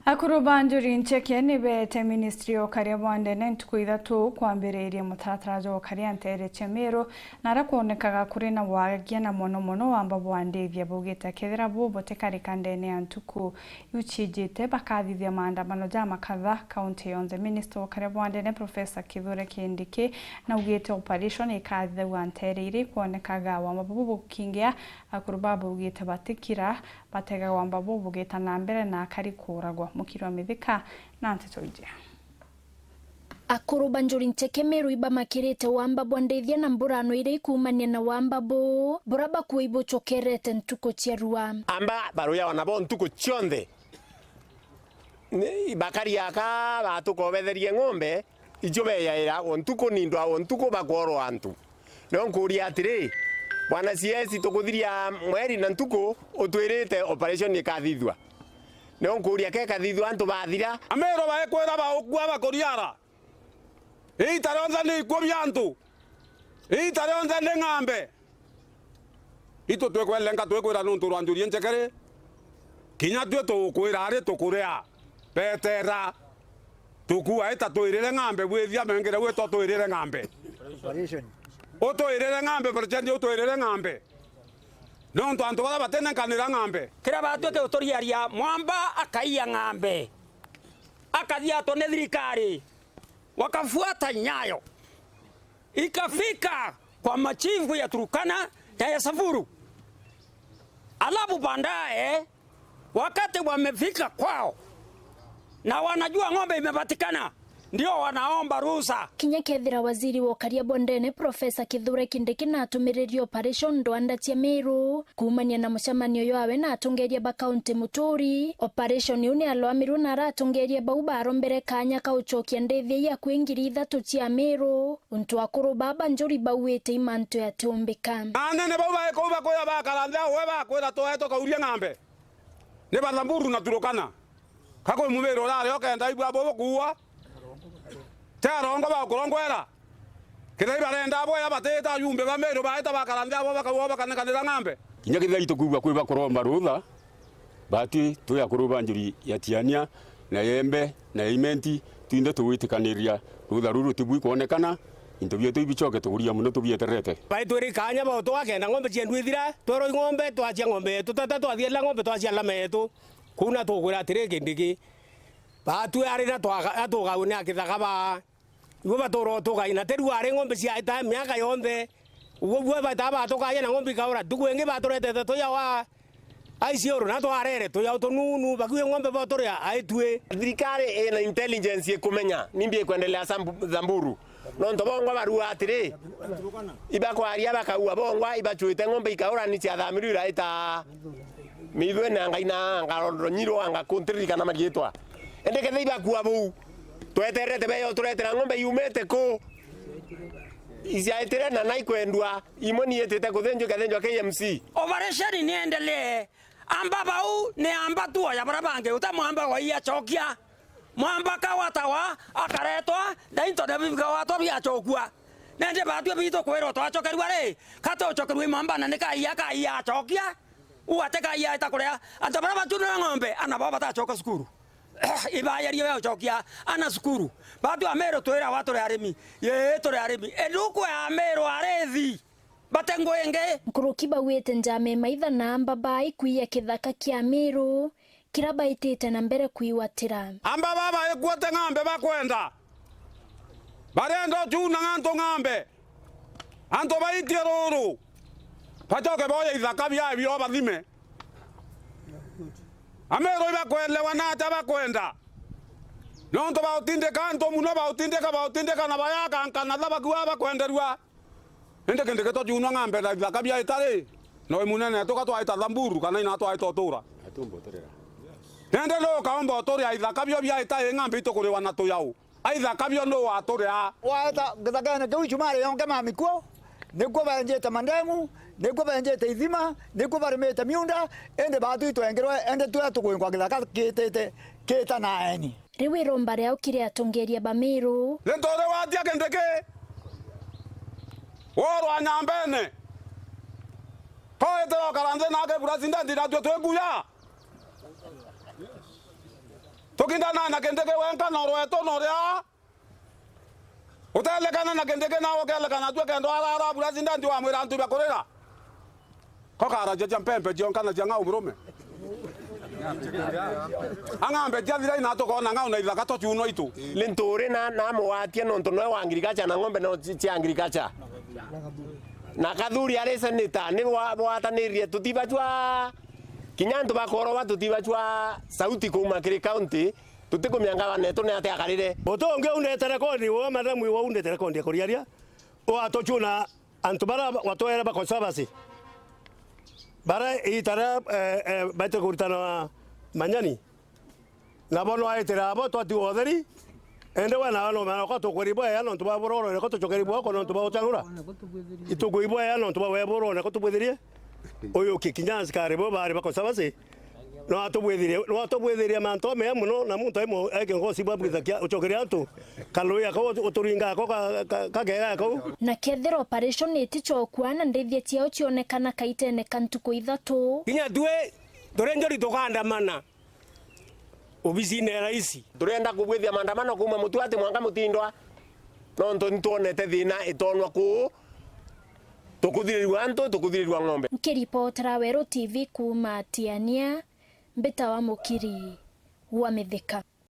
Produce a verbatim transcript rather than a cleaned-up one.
Akuru ba Njuri Ncheke ni beete ministry ya ukaria bwa ndene ntuku ithatu kwambiriria mutaratara jwa ukaria nteere cia Meru, na aria kwonekaga kuri na wagia na mono mono wamba bwa ndithia, baugite kethira bu butikarika ndene ya ntuku iu ciijite, bakathithia maandamano ja makatha kaunti yonthe. Minister wa ukaria bwa ndene Professor Kithure Kindiki naugite operation ikathithagua nteere iria ikwonekaga wamba bubu bukingia. Akuru baba baugite batikira batega wamba bubu bugita na mbere na akari kuuragwa. Mukiri wa Mithika na nteto iji. Akuru ba Njuri Ncheke Meru ibamakirite wamba bwa ndithia na mburano iria ikuumania na wamba buu, buria bakua ibucokerete ntuku cia rua. Amba baruyawa nabo ntuku cionthe. Ni, bakari aka batukobetherie ng'ombe, icio beyaira o ntuku, ni ndwao ntuku bakworwa antu. Nio nkuuria atiri, Bwana C S, tukuthiria mweri na ntuku, utwirite operation ikathithua. Nio nkuuria, ke ikathithua antu bathira? Ameru baekwira baukua bakuriara. Iita rionthe ni ikuo bia antu. Iita rionthe ni ng'ambe. Itu twikwelenga twikwira nuntu rwa Njuri Ncheke ri, kinya tui tugukwira ari tukuria. Betera. Tukua ita twirire ng'ambe, bwithia mengire gwitwa twirire ng'ambe. Operation. Utwirire ng'ambe, president, utwirire ng'ambe. Nontu antu baria batinenkanira ng'ambe. Kiria batwike uturiaria, mwamba akaiya ng'ambe. Akathiatwa ni thirikari. Wakafuata nyayo. Ikafika kwa machifu ya Turkana na ya Samburu. Alafu baadaye, wakati wamefika kwao na wanajua ng'ombe imepatikana, ndio wanaomba ruhusa. Kinya kethira waziri wa ukaria bondene, Professor Kithure Kindiki, natumiririe operation ndwanda cia Meru, kuumania na mucemanio jwawe na atongeria ba kaunti Muturi, operation iu ni yaloamirwe na ara atongeria bau barombere kaanya ka ucokia ndithia ii akui ngiri ithatu cia Meru, untu akuru baba Njuri bauite i mantu yatiumbika. Anene bau bae kuu bakwira bakara nthi au we bakwira twae tukaurie ng'ambe. Ni ba Samburu na Turkana. Ka kwi mumiri urari ukenda ibua bubu kuua? Ti arongo bakurongwera. Kethira ibarenda abo ya batita ajumbe ba Meru baita bakara nthi abo bakauga bakanekanira ng'ambe. Kinya kethira itukwigua kwi bakuromba rutha, bati twi akuru ba Njuri ya Tiania na ya Embe na ya Imenti, twinthe tugwitikaniria rutha ruru tibwi kwonekana, into bietu ibicoke tuguria mono tubieterete. Baitwiri kaanya bao twakenda ng'ombe ciendu ithira, twerwa i ng'ombe, twacia ng'ombe yetu, tata twathierera ng'ombe twacia lama yetu. Kuna tukwira atiri Kindiki, batwi ari na twaga-, atugawe ni akithaka ba Ibo batura utugai, na ti riu ari ng'ombe ciaita miaka yonthe. Uguo buo baita batukagia na ng'ombe ikaura. Ntuku ingi baturetete tuyau a, a Isiolo, na twarere tuyau tununu, bakui ng'ombe boturia aitui. Thirikari ina intelligence ikumenya nimbi ikwendelea Sambu-, Samburu. Nontu bongwa barua atiri, ibakwaria bakaua bongwa, ibacuite ng'ombe ikaura ni ciathamirwe iraita Mithwe na anga ina, anga Rondonyiro, anga kuntiririkana mariitwa. Indi kethira ibakua buu, tweterete beyo turetera ng'ombe yumite ku? Iciaitire na naikwendua, imwe ni itite kuthinjwa ikathinjwa K M C. Operation ni endelee. Amba bau ni amba tu oya baria bangi, uta mwamba wa ii acokia. Mwamba kawatawa, akaretwa, na into na bikawatwa biacokua. Nende batwi bitu kwirwa twacokerua ri, ka tucokerua i mwamba na ni kaia, kaia acokia? Uu ati kaia aita kuria? Antu baria bacunire ng'ombe, ana bao batacoka cukuru. Ibayerie we ucokia ana cukuru. Batwi Ameru twirawa turi arimi. Ii, turi arimi. Indi ukwe Ameru arithi. Bate ngui ingi. Nkuruki bauite njama imaitha na amba baa ikuia kithaka kia Ameru, kira baitite na mbere kwigwatira. Amba baba ikuote ng'ambe bakwenda. Barenda ucuna ng'antu ng'ambe. Antu baitie ruru. Bacoke boye ithaka biae bio bathime. Ameru ibakwelewa na atia bakwenda? Nontu bautindika antu muno, bautindika, bautindika na bayaka nkanatha bakua bakwenderua. Indi Kindiki twacunwa ng'ambe na ithaka bia itari, na wi munene tuka twaita Samburu kana ina twaita utura. Nende nukaomba uturia ithaka bio bia itari ng'ambe itukuriwa na tuyau. A ithaka bio nu waturia? Waeta githakene kiu icumari yonke mamikuo, nikuo benjite mandemu, nikuo benjite ithima, nikuo barimite miunda, indi batwi twengirwe, indi turia tukwingwa githaka kitite kita na aeni. Riu iromba riao kiri atongeria ba Meru. Ni turi watia Kindiki? Worwa nyambene. Ko itira ukara nthi nake president natwe twikuya? Tu Ndana na Kindiki wenka na urwetu na uria utelekana na Kindiki nawe ukelekana tue kenda arara president wamwira antu bia kurira. Kokaraja cia mpempe cionka na cia ng'au murume. Ang'ambe cia thira ina tukona ng'au na ithaka twa ciuno itu. Ni nturi na, na muwatia nontu noe wa ngirikacha na ng'ombe no ci-, cia ngirikacha. Na Kathuri ari seneta, ni wa-, bwatanirie tutibachwa. Kinya antu bakorwa tutibachwa sauti kuuma kiri county, tutikumenya ngavana etu ni atia akarire. Utungi undetere kondi, wa madam wa undete rekondi ya kuriaria. Watuchuna antu bara watwere ba conservancy. Bara itara, eh, eh, baite kuritana manyani. Nabo nwaitira abo twatigwa utheri. Ende we nawe no mwana kwa tukweri bwea nontu bwa buroro ko tuchokeri bwako nontu bwa utangura. Itukweri bwea nontu bwa we buroro ko tubwithirie. Uyu ki kinya askari bo bari ba conservancy. No atubwithirie, no atubwithirie mantu mea muno na muntu aimo eke ngosi bwa bwithakia uchokeria antu. Kaluya ko uturinga ko ka, ka, ka kega ko. Na kethira operation itichokua na ndithia ciao cionekana kaitene ka ntuku ithatu. Kinya tue turi njori tukandamana. Obisine ya raisi. Turenda kubwithia maandamano kuuma Mutuati mwanka Mutindwa, nontu nitwonete thina itonwa kuu, tukuthirirua antu, tukuthirirua ng'ombe. Nkiripotera Weru T V kuuma Tiania, mbitawa Mukiri wa Mithika.